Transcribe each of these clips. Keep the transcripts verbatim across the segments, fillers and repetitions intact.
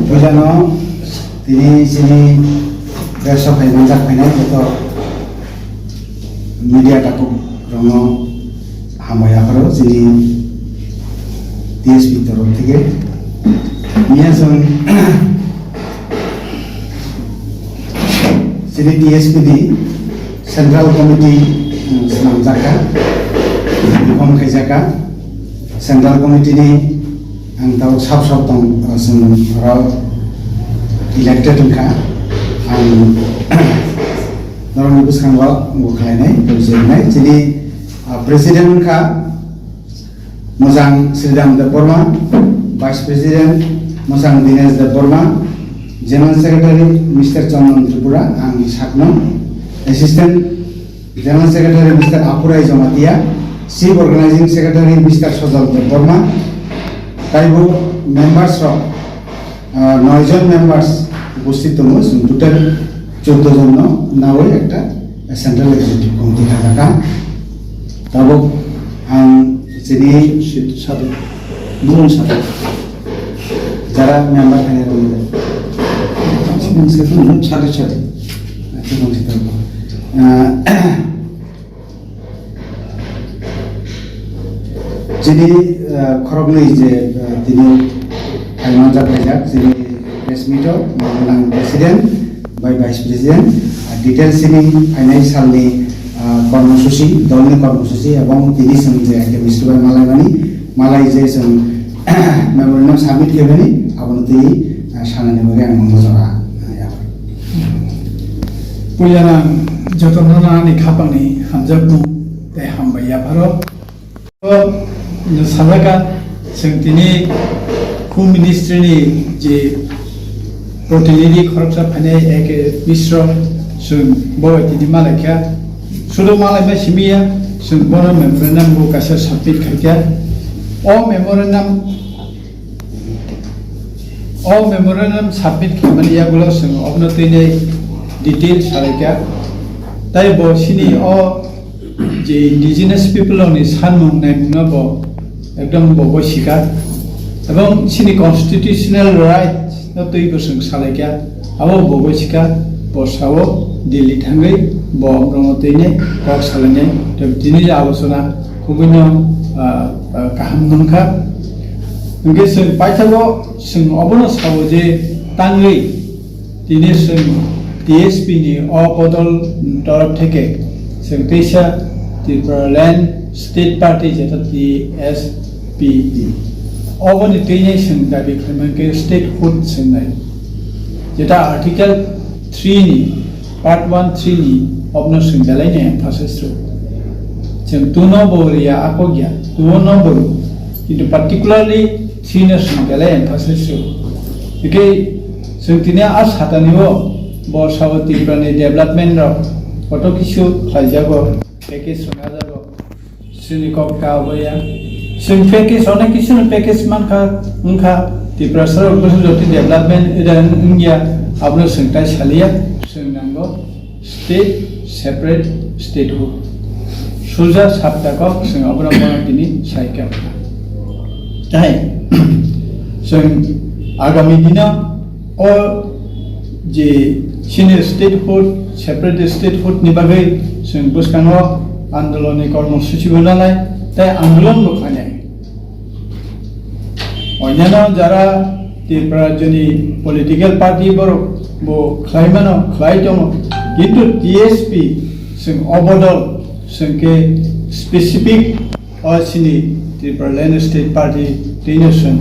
Puilano tini chini press o phai manjak phainai joto media takhuk rokno hambai yapharo chini T S P ni torok theke. Miya chwng chini T S P ni Central Committee, um, swnamjak kha, reform khaijak kha. Central Committee ni ang tabuk sab sab tong, uh, chwng oro elected wngkha. Ang norokni bwskango bo khlainai, bo chirnai. Chini, uh, President wngkha Mojang Sridham Debbarma, Vice President Mojang Dinesh Debbarma, General Secretary Mister Chandan Tripura, ang sakno, Assistant General Secretary Mister Apurai Jamatia, Chief Organizing Secretary Mister Sojal Debbarma, taibo members rok, ah, noi jon members upasthit tongo, chwng total chordo jon no nawi ekta Central Executive Committee thangkha. Tabuk ang chini sadu, bumung sadu, jara member khainai rok ni. Bumung sadu, bumung sadu sadu. Acha, bumung sadu. Ah, Chini, ah, khoroknwi je, ah, tini phaimajak khaijak chini press meet o, Mangalang President bai Vice President, ah, details chini phainai salni, ah, kormosuchi, dolni kormosuchi, ebong tini chwng je Mister bai malaimani, malai je chwng memorandum submit khaimani, abono twi, ah, sanani bagwi ang mungsa jora, ah, yapha. Puilano ang jotono ani khapangni hamjakmung tei hambai yapharo. Sajaka chwng tini Home Ministry ni je protinidhi khoroksa phainai A K Misro, chwng bo bai tini malaikha. Sudo malaima simi ya, chwng bono memorandum bo kaisa submit khaikha. O memorandum O memorandum submit khaimani yagulo chwng obono twi detail salaikha. Tai bo chini o je indigenous people rokni sanmung naimungno bo ekdom bo boisikha. Ebong chini constitutional right no twi bo chwng salaikha. Abo bo boisikha, bo sao Delhi thangwi bo obono twi kok salainai. Tei tini je alochona khubui no, ah, ah, kaham nungkha. Hwnkhe chwng paithago chwng obono sao je tangwi tini chwng T S P ni o bodol torop theke chwng teisa Tipraland State Party jeta T S P ni. Oboni twini chwng dabi khlaimang khe statehood swngnai. Jeta Article three ni Part one three ni obno chwng belai no emphasize rw. Chwng two no bo riya, ako gya, two no bo rw. Kintu particularly three no chwng belai emphasize rw. Hwnkhe chwng tini a satani o bo sao Tripura ni development rok koto kisu khlaijago, package rok jago. Chini kok ta obo ya. Chwng package, onek kisu ni package mankha, wngkha. Tiprasa rok bwswk jotoni development ida wngya, abono chwng tai saliya. Chwng nango state, separate statehood. Suja sabta kok chwng abono bono tini saikha. Tai chwng agami dino o je chini statehood, separate statehood ni bagwi chwng bwskango andolon ni kormosuchi bo nanai, tei andolon bo khlainai. Onyanno jara Tripura rajyoni political party borok bo khlai mano, khlai tongo, kintu T S P chwng o bodol chwng khe specific o chini Tipraland State Party twino chwng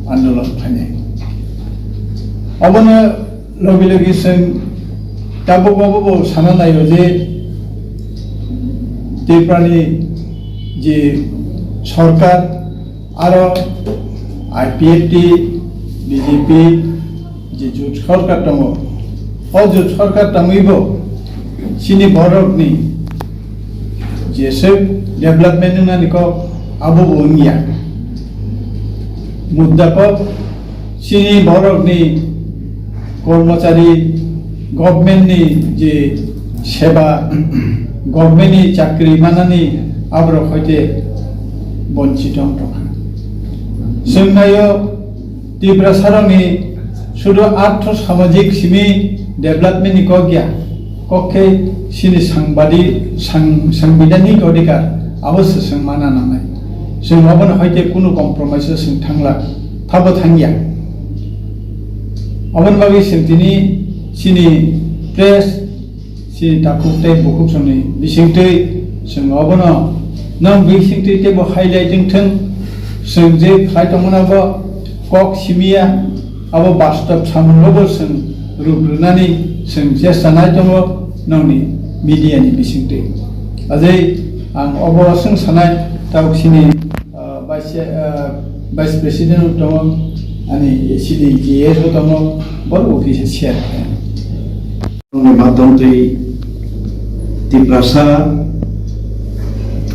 andolon khlainai. Obono logi logi chwng tabuk obo bo sana naio je Tripurani je sorkar aro I P F T, B J P, je jut sorkar tongo, o jut sorkar tongwibo chini borokni jeswk development wngnani kok abo bo wngya. Mudda kok chini borokni kormochari, government ni je seba, Government ni chakri manani aborok hoite bonchito wng tongkha. Chwng naio Tiprasarokni sudu artho samajik simi development ni kok ya, kok khe chini sangbadi-, sang-, sangbidhanik odhikar abo se chwng mana nangnai. Chwng obono hoite kunu compromise o chwng thangla, thabo thangya. Oboni bagwi chwng tini chini press, chini takhuk tei bukhuk songni bisingtwi chwng obono nwng bisingtwi teibo highlight wng thwng, chwng je khlai tongmano bo kok simiya, abo bastob samungrokbo chwng rup rwnani chwng chesta nai tongo nwngni media ni bisingtwi. Ajai ang obo chwng sanai tabuk chini, ah, vice, ah, vice president bo tongo, ani C D G S bo tongo, borok bo kisa share khlai. Ni madhom twi Tiprasa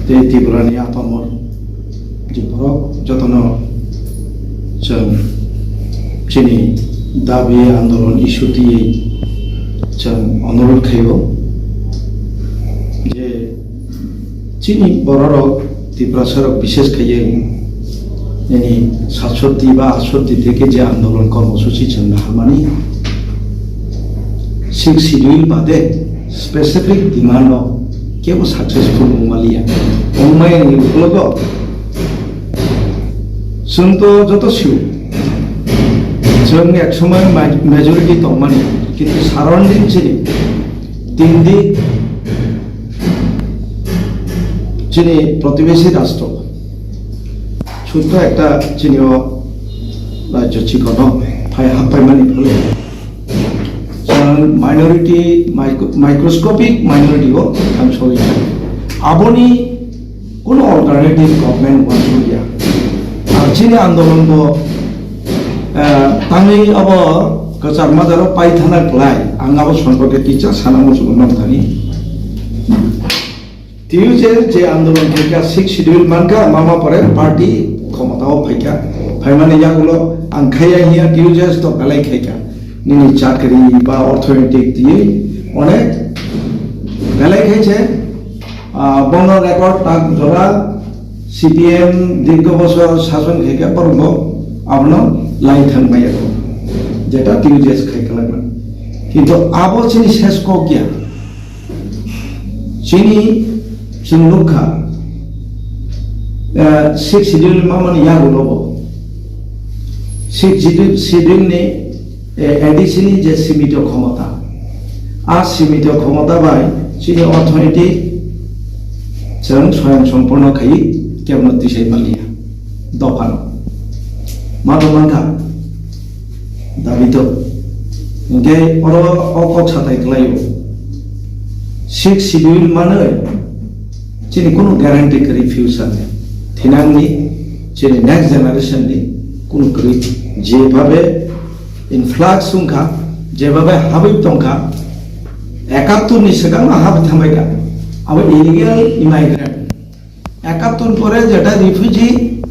tei Tripura ni atomor je borok jotono chwng chini dabi andolon issue twiwi chwng onurodh khaio je chini bororok Tiprasarok bishes khaiwi nini satshoti ba atshoti theke je andolon kormosuchi chwng naharmani sixth schedule bade specific demand rok kebo successful wngmaliya. Wngmaya ni ukologo chwng to joto sio chwng ek somoy ma-, majority tongmani, kintu surrounding chini tindi chini protibesi rastro sutto ekta chini o rajyo chikono phai happaimani phole chwng minority, micro-, microscopic minority o thang soli. Aboni kuno alternative government wansukya. Ar chini andolon bo, eh, tangwi abo kwchar madaro paithana klai, ang abo somporke kisa sana muchungo nong thani. Twiwi je, je andolon khaikha, sixth schedule mankha, mama pore party khomotao phaikha. Phaimani yagulo ang khaiya hiya twiwi je to belai khaikha. Nini chakri ba orthoetic twiwi onek belai khaiche, ah, bono record tak jora C P M dirgho bosor sason khaikha borokbo abono lai thang maya. Jeta twiwi je khai kalakma. Kintu abo chini ses kok ya. Chini chwng nukha, eh, sixth schedule mamani yagulo bo. Sixth schedule, schedule ni, eh, A D C ni je simito khomota. A simito khomota bai chini orthoetic chwng soyang sompurno khai kebono tisai maliya. Dophano. Ma tongmangkha. Dabi to. Hingke oro o kok satai khlaio. Sixth schedule manwi chini kunu guarantee kwrwi future ni. Thinangni chini next generation ni kunu kwrwi. Jebhabe influx wngkha, jebhabe habwi tongkha, ekattor ni swkangno habwi thangbaikha. Abo illegal immigrant. Ekattor pore jeta refugee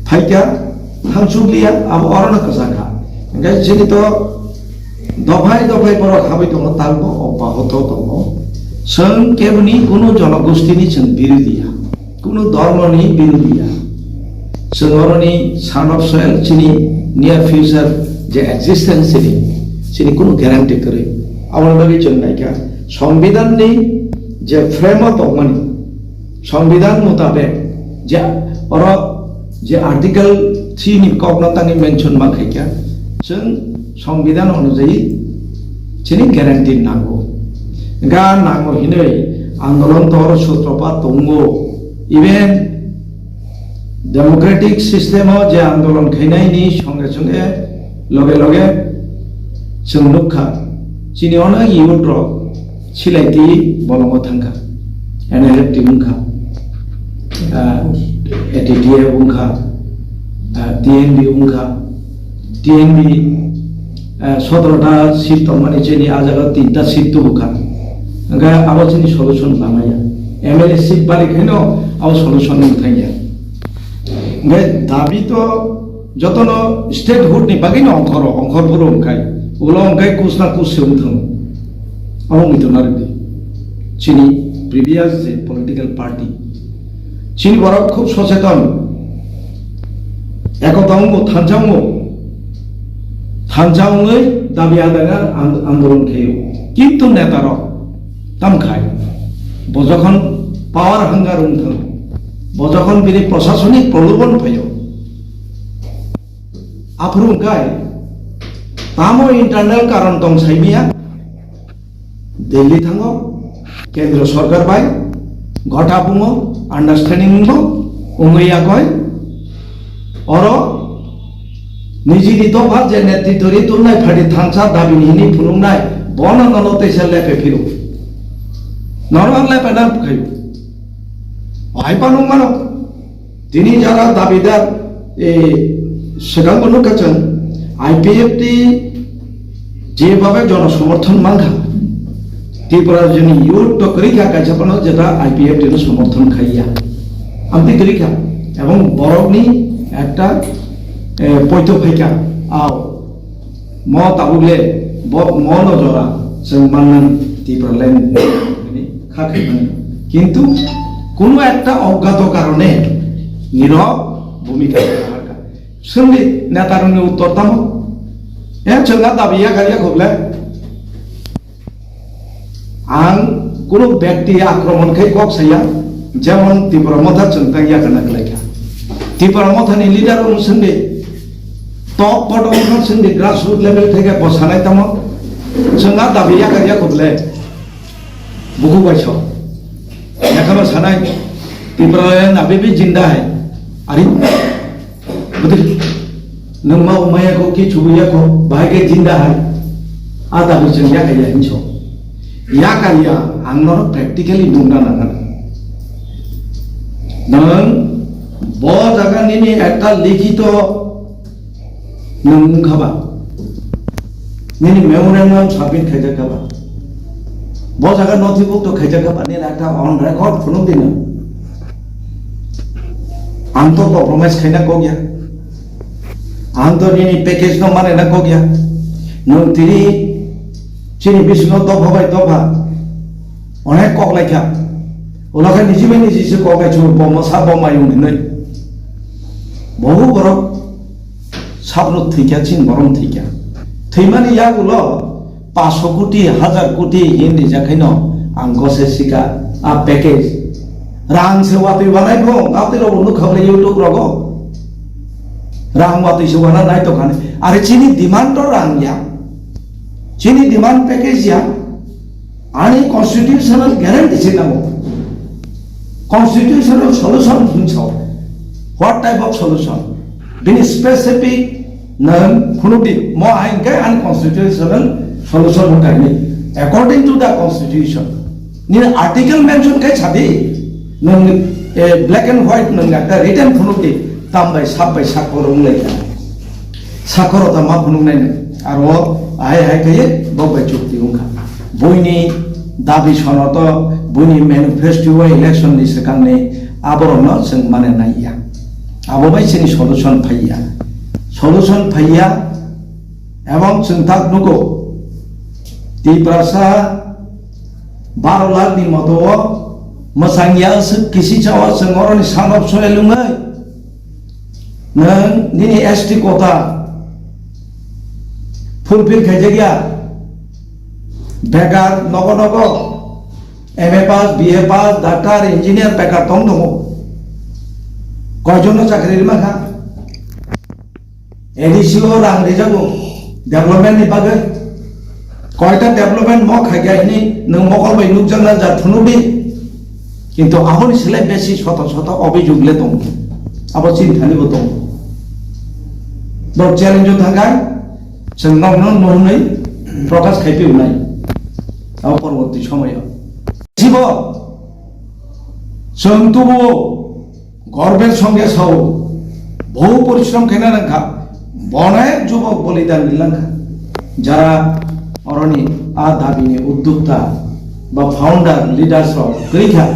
phaikha, thangchukliya, abo orono kwchakha. Hingke chini to dophai dophai borok habwi tongo, talbo obbahoto tongo. Chwng keboni kunu jonogostini chwng birodhi ya, kunu dhormoni birodhi ya. Chwng oroni son of soil chini near future je existence chini, chini kunu guarantee kwrwi. Aboni bagwi chwng naikha, Songbidanni je frame o tongmani, Songbidan mutabek je oro je Article three ni kokno tangwi mention ma khaikha, chwng Songbidan onujayi chini guarantee nango. Ga nango hinwi andolon tor sutropat tongo. Even democratic system o je andolon khainai ni songe songe loge loge chwng nukha, chini onek youth rok silai twi bolongo thangkha, N L F T wngkha, ah, A T T F wngkha, ah, T N B wngkha, T N B, ah, sotoro ta seat tongmani chini ah jaga tinta seat tubukha, hingkhe abo chini solution lamaya, M L A seat bari khaino abo solution wng thangya, hingkhe dabi to. Jotono statehood ni bagwi no ongkhoro, ongkhor phuru wngkhai, ulo wngkhai kus na kus se wng thango. Abo wngwi tongna rwdi. Chini Previous je political party, chini borok khub socheton, ekota wngo, thansa wngo, thansa wngwi dabi adai and-, andolon khaio. Kintu neta rok tam khai, bo jokhon power hunger wng thang, bo jokhon bini prosasonik prolobon phaio, aphuru wngkhai tamo internal karon tong saimiya. Delhi thango, kendro sorkar bai gotha bungo, understanding bo wngwi yakoi. Oro nijini dopha je netritwri tonnai phaidi thansa dabini hini phunuknai, bono nono teisa lepe phiro. Nono lepe na khayo. Hai panung mano. Tini jara dabidar, e, swkang bo nukha chwng, I P F T jebabe jono somorthon mankha. Tripura jini youth to kwrwi kha kaisa phano jeta I P F T no somorthon khaiya. Amtwi kwrwi kha. Ebong borokni ekta, e, poito phaikha. Ao. Mo tabuk le, bo, mo no jora, chwng mannan Tipraland ni kha khaimani. Kintu, kunu ekta oggato karone nirok bhumika raharka. Swngdi netarokni uttor tamo? E chwng a dabi yakar yakhok le? Ang kunu bekti akromon khai kok saya, jemon Tipra Motha chwng tang yakana kwlaikha. Tipra Motha ni leader wng swngdi, top bottom wng swngdi, grassroot level theke bo sanai tamo, chwng a dabi yakar yakhok le, buku bai sok. Ekhano sanai, Tipra Land abe bi jinda hai, ari. Bwtwi, nwng ma wngmaya kho, kichu ya kho, bahai khe jinda hai. A dabi chwng yakar ya hinso. Yakar ya, ang norok practically nungna nangkha. Nwng bo jaga nini ekta likhito nwng wngkha ba? Nini memorandum submit khaijak kha ba? Bo jaga nothibukto khaijak kha ba? Nini ekta on record phunuk di nwng. Ang to compromise khaina kok ya. Ang to nini package no mane na kok ya. Nwng tini chini bisingo dopha bai dopha onek kok lai kha. Ulo khe niji bai niji se kok lai chwng bo mosa bo mayung hinwi. Bohu borok sabno thwi kha, chini borok thwi kha. Thwimani yagulo paso koti, hajar koti hin rijak khaino ang gose sika a package. Rang se watwi banai bo, watwi rok nukha bole YouTube rogo. Rang watwi se wana nai tongkha ni. Are chini demand to rang ya. Chini demand package ya. Ani constitutional guarantee se nango. Constitutional solution hinso. What type of solution? Bini specific nwng phunukdi, mo hai hwnkhe ani constitutional solution hwnkha hinwi. According to the constitution, nini article mention khai sadi, nwng, eh, black and white nwng ekta written phunukdi, tam bai sab bai sakhoro wnglaikha. Sakhoro ta ma phunuknai nwng, aro hai hai khai bok bai chukti wngkha. Buini dabi sono to, buini manifesto o election ni swkangni aborokno chwng mane naiya. Abo bai chini solution phaiya. Solution phaiya, ebong chwng tak nugo. Tiprasa baro lakh ni moto o mwchang ya swk kisi cha o chwng oroni sanrok soya lungwi. Nwng nini S T quota fulfill khaijak ya. Bekar nogo nogo M A pass, B A pass, doctor, engineer bekar tong tongo. Koijon no chakri rima kha? A D C o rang rijago development ni bagwi. Koita development mo khaikha hini nwng mokol bai nukjakna ja phunukdi. Kintu aboni slai besi soto soto obhijog le tongo. Abo chinthani bo tongo. Bo challenge o thangkha, chwng nokno nuhunwi prokash khai piunai. Abo porborti somoyo. Jibo chwng tubuo Gorbor songe sao, bohu porishrom khaina nangkha, bonek jubok bolidan rilangkha. Jara oroni a dabini uddokta ba founder leaders rok kwrwi kha,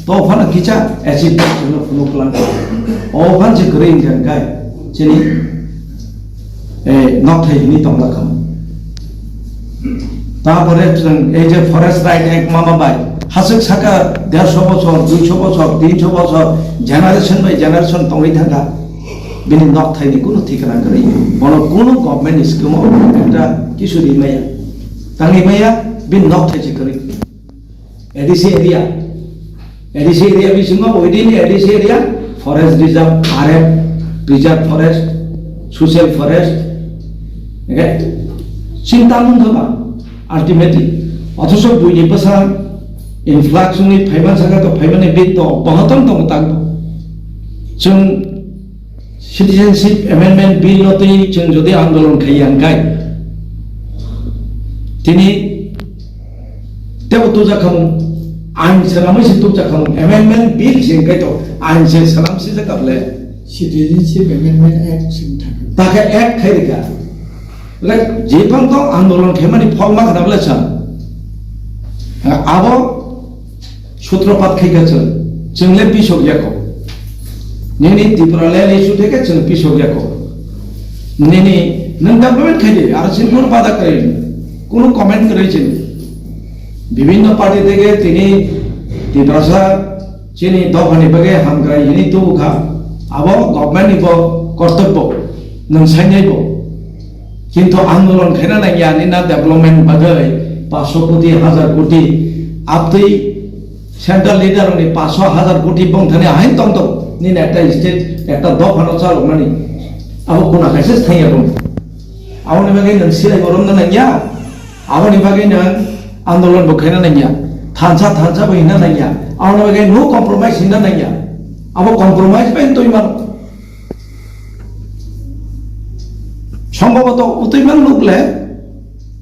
to phano kisa achievement no phunuk langkha. O phan se kwrwi wngkha kai chini, eh, nokthai hini tongla kha. Tapore chwng ei je Forest Right Act mama bai haswk saka dersho bochor, duisho bochor, tinsho bochor, generation by generation tongwi thangkha. Bini nokthaini kunu thikna kwrwi. Bono kunu government scheme o ekta kisu ri maya. Tangwi maya, bini nokthai se kwrwi. A D C area. A D C area bisingo within A D C area forest reserve, R F, preserve forest, social forest. Okay? Chinta mung thaba ultimately. Othoso buini bwsa influx wngwi phaiman saka to phaimani bit to bohaton tongo tang. Chwng Citizenship Amendment Bill no twi chwng jodi andolon khai yang kai, tini tebo tujakhamung, ain selamwi se tujakhamung, Amendment Bill se kai to ain se selam si jakable. Citizenship Amendment Act sing thangkha. Take Act khai rika. Le jepang to andolon khaimani phol ma khana bole sa. Abo Sutropat khai khe chwng, chwng le pisok ya kho. Nini Tipraland issue thai khe chwng pisok ya kho. Nini nwng development khai di, aro chini kunu bada kwrwi, kunu comment kwrwi chini. Bibhinno party theke tini Tiprasa chini dophani bagwi hamkrai hini tubu kha. Abo government ni bo kortobbo, nwng sainai bo. Kintu andolon khaina nangya nini development bagwi paanch koti, hajar koti, abtwi central leader ni paanch hajar koti bongthani ahain tongtong nini ekta state, ekta dophano chalokmani. Abo kuna kaisa thangya bong. Aboni bagwi nwng silai boromna nangya, aboni bagwi nwng andolon bo khaina nangya, thansa thansa bo hinna nangya, aboni bagwi no compromise hinna nangya. Abo compromise bai twi mano. Sombhoboto utwi mang nuk le,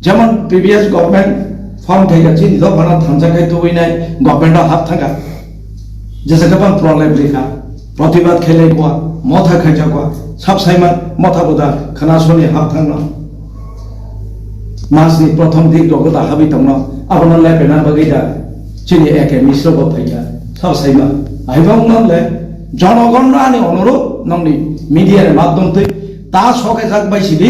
jemon previous government form khaikha, chini dophano thansa khai tubui nai government o hap thangkha. Jesa khe bang prolep rikha, protibad khailai kua, motha khaijak kua, sab saiman motha buda khana soni hap thangno. Masni prothom dik rogo da habwi tongno, abono lepena bagwi da chini A K Misra bo phaikha, sab saiman. Aibang no le, jonogon ani onurudh nongni media ni madhyom twi ta sokejak bai sidi,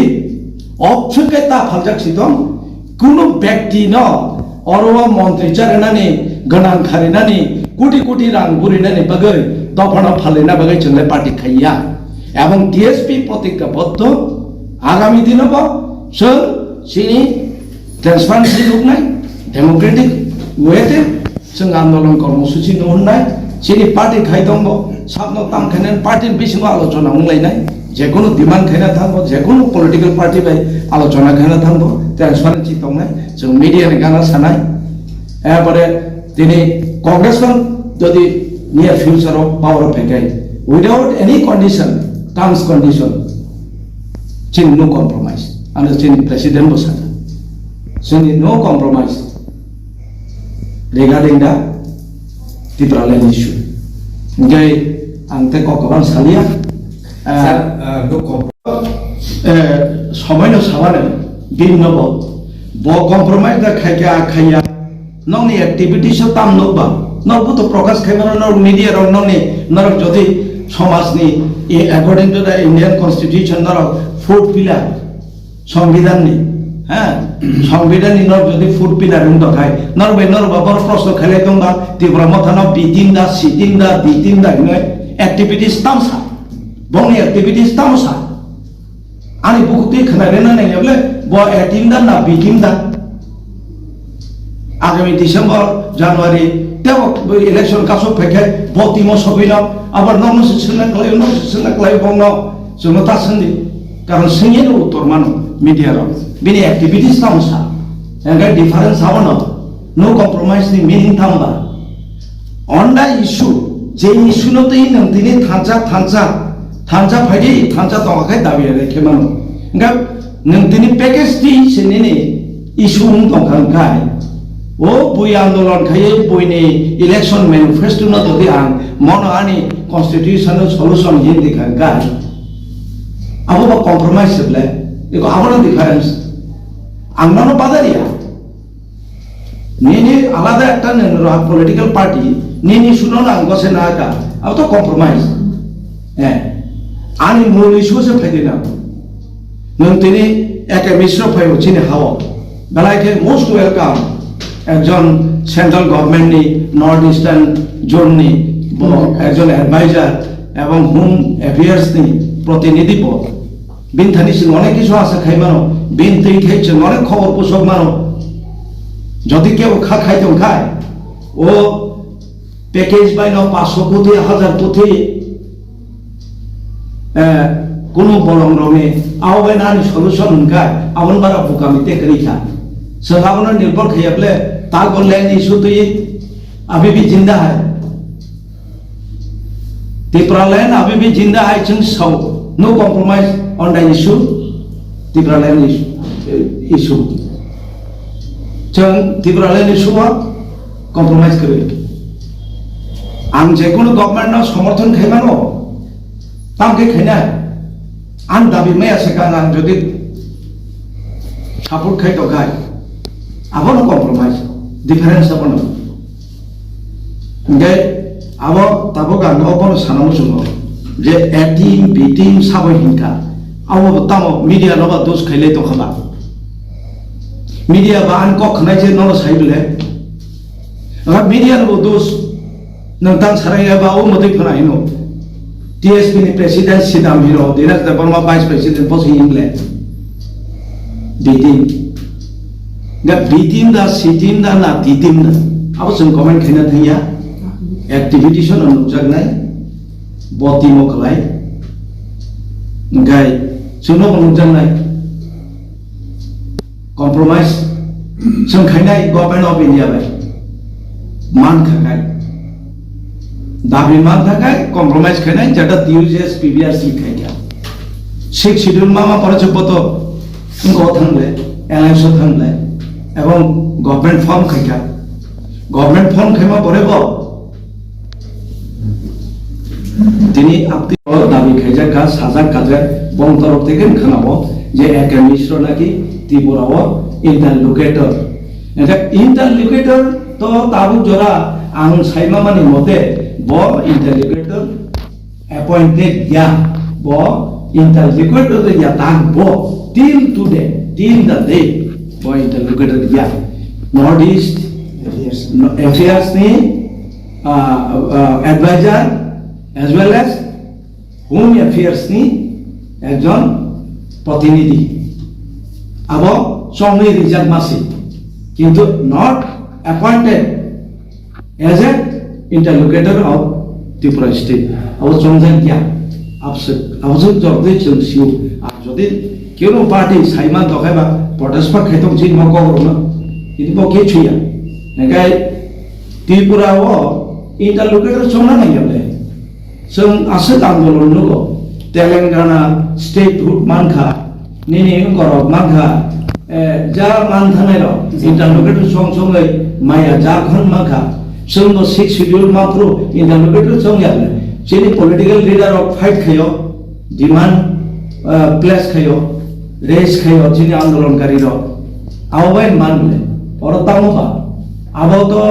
obswk khe ta phaljak si tong, kunu byakti no oro o montri charinani, gwnang kharinani, koti koti rang burinani bagwi dophano phalina bagwi chwngle party khaiya. Ebong D S P protignaboddo, agami dino bo chwng chini transparency ruknai, democratic way te chwng andolon kormosuchi no hwnnai, chini party khai tongbo, sakno tam khainai party bisingo alochona wnglainai, jekunu demand khaina thangbo, jekunu political party bai alochona khaina thangbo, transparency tongnai, chwng media ni gana sanai. Ebare tini Congress no jodi near future o power o phaikai, without any condition, terms condition, chini no compromise. Ano chini president bo sana, chini no compromise regarding the Tipraland issue. Hingke ang tei kok kwbang salia. Ah, Sir, ah, no compromise. Eh, somoino sabani bini nobo bo compromise da khaikha khaiya. Nokni activities o tam nukba, nokbo to prokash khaimano, nok media rok nokni, norok jodi somajni, i, according to the Indian Constitution, norok fourth pillar, Songbidanni, ha, Songbidanni norok jodi fourth pillar wng tongkhai, norok bai norok ba borok proshno khailai tongba, Tipra Mothano B team da, C team da, D team da hinwi activities tamsa, bongni activities tamsa. Ani bukhuk twi khna rena nangya bole, bo A team da na B team da. Agami December, January, tebo election kasuk phaikhe bo team o sogwino, abar nokno se swngna khlaio, nokno se swngna khlaio bongno, chwngno ta swngdi. Karon swngya no uttor mano media rok. Bini activities tamo sa. Hingkhe difference abono, no compromise ni meaning tamo ba. On the issue, je issue no twi nwng tini thansa, thansa, thansa phaidi, thansa tongkha khai dabi rai khe mano. Hingkhe nwng tini package twi se nini issue wng tongkha hingkhe, o bui andolon khaiwi buini election manifesto no todi ang mono ani constitutional solution hinwi kha hingkhe, abo bo compromise se ble, eko abono difference. Ang nono badari ya. Nini alada ekta nini roha political party, nini suno nang gose na ka, abo to compromise. Eh, ani muli suse phaidi na. Nwng tini A K Misra phai o chini hao. Belai khe most welcome, ekjon central government ni North Eastern zone ni bo ekjon advisor ebong Home Affairs ni protinidhi bo. Bini thani chwng onek kisu asa khai mano, bini twi khe chwng onek khobor pusok mano. Jodi kebo kha khai tong khai, o package bai no paanch sho koti, hajar koti, eh, kunu bolong rokni, abo bai nani solution hwn khai, aboni bara bukami te kwrwi kha. Chwng abono nirbhor khaiya ble, ta bo land issue twi, abhi bhi jinda hai. Tipraland abhi bhi jinda hai chwng sao, no compromise on the issue, Tipraland issue, issue. Chwng Tipraland issue o compromise kwrwi. Ang je kono government no somorthon khai mano, tam khe khainai. Ang dabi maya se kang ang jodi support khai tong khai, abono compromise, difference abono. Hingke abo tabuk ang obono sana muchungo je A team, B team sabo hinkha, abo bo tamo media no ba dos khailai tongkha ba. Media ba ang kok khnai je nono sai bile. Ora media no bo dos. Nwng tang sarai ya ba o mwtwi phano hino. T S P ni president Sidam hino, Dinesh Debbarma vice president bo se England. Bitin. Ga bitin da, sitin da, na titin da. Abo chwng comment khaina thangya. Activity sono nukjaknai. Bo timo kwlai. Hingkai chwngno bo nukjaknai. Compromise chwng khainai Government of India bai man kha khai, dabi man kha khai compromise khainai, jeta T U J S P B R C khai kha. Sixth Schedule mama pore chwng boto wngko thangle, alliance o thangle, ebong government form khai kha. Government form khaima pore bo Tini apni o dabi khaijak kha, sajak kajak, bong torok theke khwnao je A K Mishra naki Tripura o interlocutor. Engkhe interlocutor to tabuk jora ang saima mani mote bo interlocutor appointed ya, bo interlocutor ya tang bo till today, till the day bo interlocutor ya. North East Affairs ni ah, ah, advisor as well as Home Affairs ni ekjon protinidhi. Abo chongwi rijak masi, kintu not appointed as a interlocutor of Tripura state. Abo chongjak ya, abswk, abswk jordwi chwng sio. Ar jodi keno party saiman tokhai ba protest pa khaitok chini ma kok rwna, kintu bo khe chuya. Hingkai Tripura o interlocutor chongna nangya le. Chwng aswk andolon nugo, Telangana statehood mankha, nini wngkorok mankha, eh, ja manthanai rok, interlocutor song songwi maya Jharkhand mankha, chwngbo sixth schedule maphuru interlocutor song ya le. Chini political leader rok fight khayo, demand, eh, place khayo, raise khayo chini andolonkari rok, abo bai man le, oro tamo ba, abo to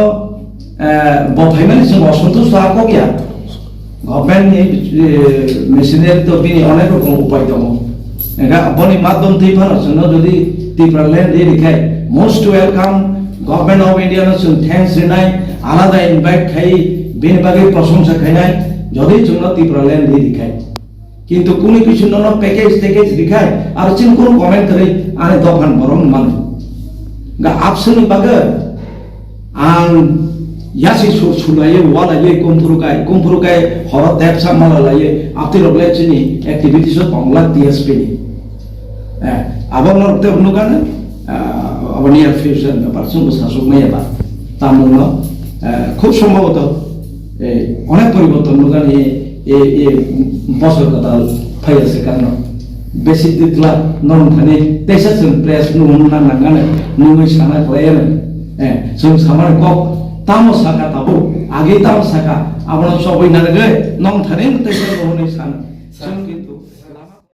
Eh, bo phaimani chwng osontosh to akok ya. Government ni, eh, machinery to bini onek rokom upai tongo. Engkha boni madhyom twi phano chwngno jodi Tipraland ri rikhe, most welcome, Government of India no chwng thanks rinai, alada invite khai, bini bagwi prosongsa khainai, jodi chwngno Tipraland ri rikhe. Kintu kuni bisingo no package, package rikhai, aro chini kunu comment kwrwi ani dophan borom mano. Ga abswkni bagwi ang yasi sur sulaiwi, walaiwi, kumpuru kai, kumpuru kai, horo tepsa mala laiwi, apti rok le chini activities o tongla T S P ni. Eh, abo norok tei nukha na, eh, abo near future ni bepar chwngbo sasuk maya ba. Tamungno, eh, khub sombhoboto, eh, onek poriborton nukha ni, eh, eh, bosor kwtal phaiya se karno. Basic ditla norok thani teisa chwng press nung na nangani nungwi sana khlaiya na. Eh, chwng samani kok tamo saka tabuk, agi tamo saka, abono chobwi narwgwi nong thani teisa nungwi sana.